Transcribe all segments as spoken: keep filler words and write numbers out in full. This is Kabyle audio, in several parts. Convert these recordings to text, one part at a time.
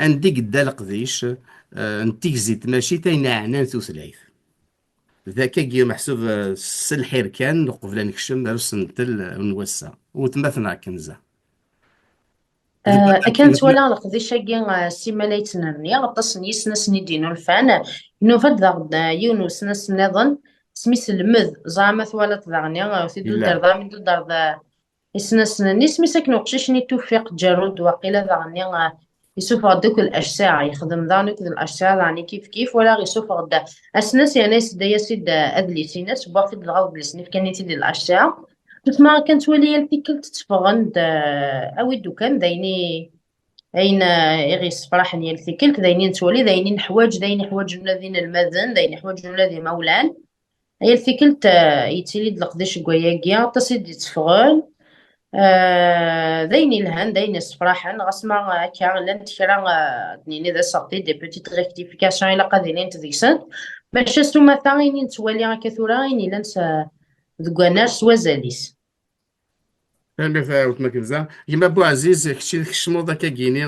anda i yedda leqdic, eh, n tigzi n tmacint ayen ɛnan tutlayt. D akkagi meḥsub, eh, s lḥir kan, uqbel ad nekcem ar usentel n wass-a. Weltma-tneɣ Kenza. Eh, akken ttwaliɣ leqdic-agi, eh, simmal ay yettnerni, aṭas n yisnasen i d-yennulfan. Nufa-d daɣ-d, eh, yiwen n usnas nniḍen, isem-is Lmed, ẓer ma twalaḍ daɣen, eh, ur t-id-tudreḍ ara, mi d-tudreḍ, eh, isnasen-nni, isem-is akken uqcic-nni Tufiq Ǧerrud, waqila daɣen, eh, yessufeɣ-d akked H C A, yexdem daɣen akked H C A daɣen i kif kif, walaɣ yessufeɣ-d asnas, yerna yessedda-yas-id, eh, adlis-ines, wwiɣ-t-id dɣa udlis-nni fkan-it-id i H C A. Tusma kan ttwali yal tikkelt tteffɣen-d, eh, awi-d ukan d ayen i, ayen, eh, i ɣ-yessefraḥen yal tikkelt, d ayen i nettwali, d ayen i neḥwaǧ, d ayen i ḥwaǧen ula d inelmaden, d ayen i ḥwaǧen ula d imawlan. Yal tikkelt, eh, yettili-d leqdic deg wayagi, aṭas i d-itteffɣen. Eh, d ayen ilhan, d ayen yessefraḥen, ɣas ma akka llant kra, eh, ad d-nini d aseɣti, des petites rectifications, ilaq ad ilint deg-sent. Maca s umata, ayen i nettwali akka tura, ayen illan s, deg wannar s wazal-is. Tanemmirt a weltma Kenza. Gma Buɛziz, kečč i tkecmeḍ akkagini,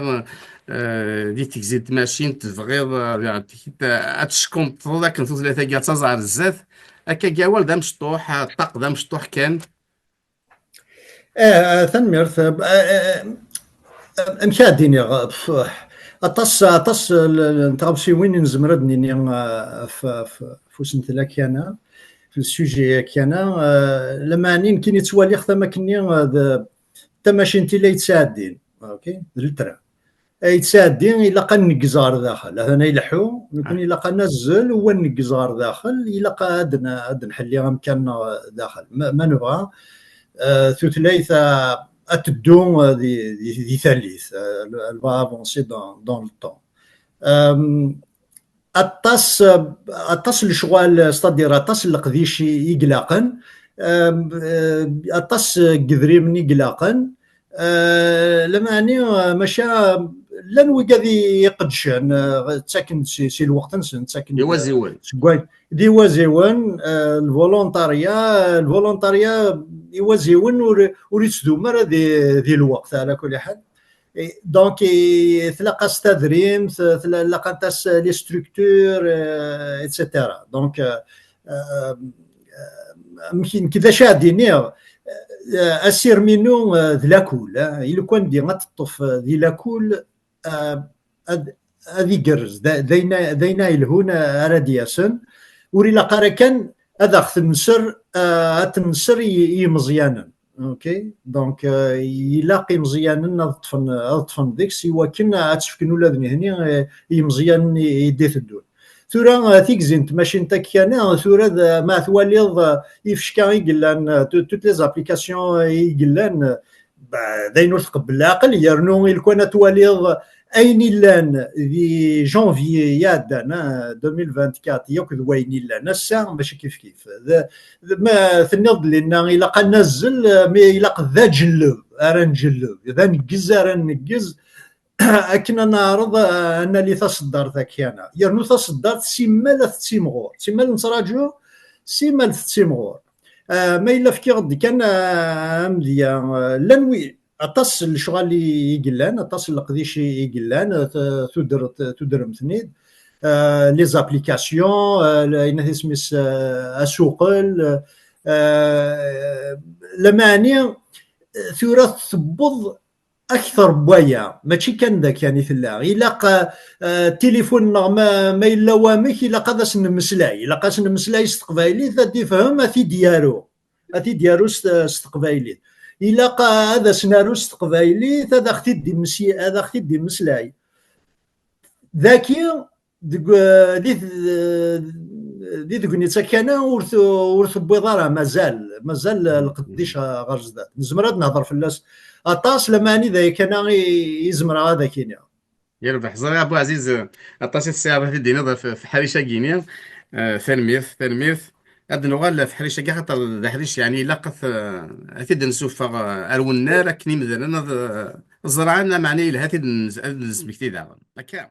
eh, di tegzi n tmacint, tebɣiḍ, eh, ad teckunṭḍeḍ akken tutlayt-agi ad taẓ ɣer zdat. Akkagi awal d amecṭuḥ, eh, ṭṭaq d amecṭuḥ kan. Eh, eh, tanemmirt. Eh, eh, eh, amek ara d-iniɣ? Pff, aṭas, aṭas l-, l-, n tɣawsiwin i nezmer ad d-nini, eh, f, f, f usentel akkana, f le sujet akkana. Eh, lameɛni nekkini ttwaliɣ tamakni, eh, d tamacint i la yettɛeddin, ok, d le train. Ay yettɛeddi, ilaq ad neggez ɣer daxel. Atan ay leḥḥu, nekkni ilaq ad nazzel, u ad neggez ɣer daxel, ilaq ad n-, ad nḥelli amkan-nneɣ daxel. Ma, ma nebɣa, eh, tutlayt a, ad teddu, eh, di, di, di tallit. Eh, elle va avancer dans, dans le temps. Euh, aṭas, aṭas n lecɣal, c'est-à-dire aṭas n leqdic i, i ilaqen, euh, euh, aṭas n yedrimen i ilaqen, euh, lameɛni, euh, maca llan wigad i iqeddcen, euh, ttaken-d si, si lweqt-nsen, ttaken-d, euh, iwaziwen. Seg wayen, d iwaziwen, euh, lvolontarya, lvolontarya, iwaziwen ur, ur yettdum ara di, di lweqt, ɛla kulli ḥal. Et donc, et, tlaq-as tadrimt, tla-, tlaq-as les structures, euh, et cetera. Donc, euh, euh, euh, amek i nekk d acu ad d-iniɣ, euh, asirem-inu, euh, d lakul, hein. I lukan di ad teṭṭef, euh, di lakul, euh, ad, ad igerrez, d, d ayen, d ayen ay yelhun, euh, ara d-yasen. Ur ilaq ara kan ad aɣ-tenser, euh, ad tenser i, i yimeẓyanen. Ok, donc, euh, ilaq imeẓyanen ad ṭṭfen, ad ṭṭfen deg-s i wakken ad tt-fken ula d nehni, eh, i yimeẓyanen i, i d-iteddun. Tura, eh, tigzi n tmacint akkana, tura d, ma twaliḍ, eh, ifecka i yellan, eh, tout-, toutes les applications i yellan, eh, ba, d ayen ur tqebbel leɛqel, yernu i lukan ad twaliḍ ayen illan di janvier iɛeddan, eh, deux mille vingt-quatre, yakk d wayen illan ass-a, mačči kifkif. D, d, ma tenniḍ-d, Linna, ilaq ad nazzel, eh, mi ilaq d aǧelleb ara nǧelleb, d aneggez ara nneggez, akken ad neɛreḍ, eh, ad nali taṣeddart akkana. Yernu taṣeddart simmal ad tettimɣur, simmal nettraǧu, simmal tettimɣur. Eh, ma yella fkiɣ-d kan, eh, amedya, eh, llan wi-, aṭas n lecɣal i, i yellan, aṭas n leqdic i, i yellan, eh, t-, tudert, tudrem-ten-id, eh, les applications, eh, le-, yenna isem-is, eh, asuqel, eh, lameɛni, eh, tura tewweḍ akter n waya, mačči kan d akan i tella. Ilaq, eh, tilifun-nneɣ ma, ma yella wamek, ilaq ad as-nemmeslay. Ilaq ad as-nemmeslay s teqbaylit, ad d-ifhem, ad t-id-yaru. Ad t-id-yaru s, s teqbaylit. Ilaq ad as-naru s teqbaylit, ad aɣ-t-id-immes-, ad aɣ-t-id-immeslay. Daki, deg, di, di tegnit akkana ur t-, ur tewwiḍ ara, mazal, mazal lqeddic ɣer zdat. Nezmer ad nehder fell-as aṭas, lameɛni d aya kan i, i zemreɣ ad ak-iniɣ. Yerbeḥ, ẓriɣ a Buɛziz, aṭas i tesɛiḍ ad t-id-tiniḍ ɣef, ɣef ḥric-agi-ni. Eh, tanemmirt, tanemmirt. Ad nuɣal ɣef ḥric-agi, axaṭer d aḥric, yeɛni, ilaq ad t-, ad t-id-nsuffeɣ, eh, ar wennar, akken imdanen ad, eh, ẓran, ameɛna yelha ad t-id-, ad t-id-nesmekti daɣen. Akka.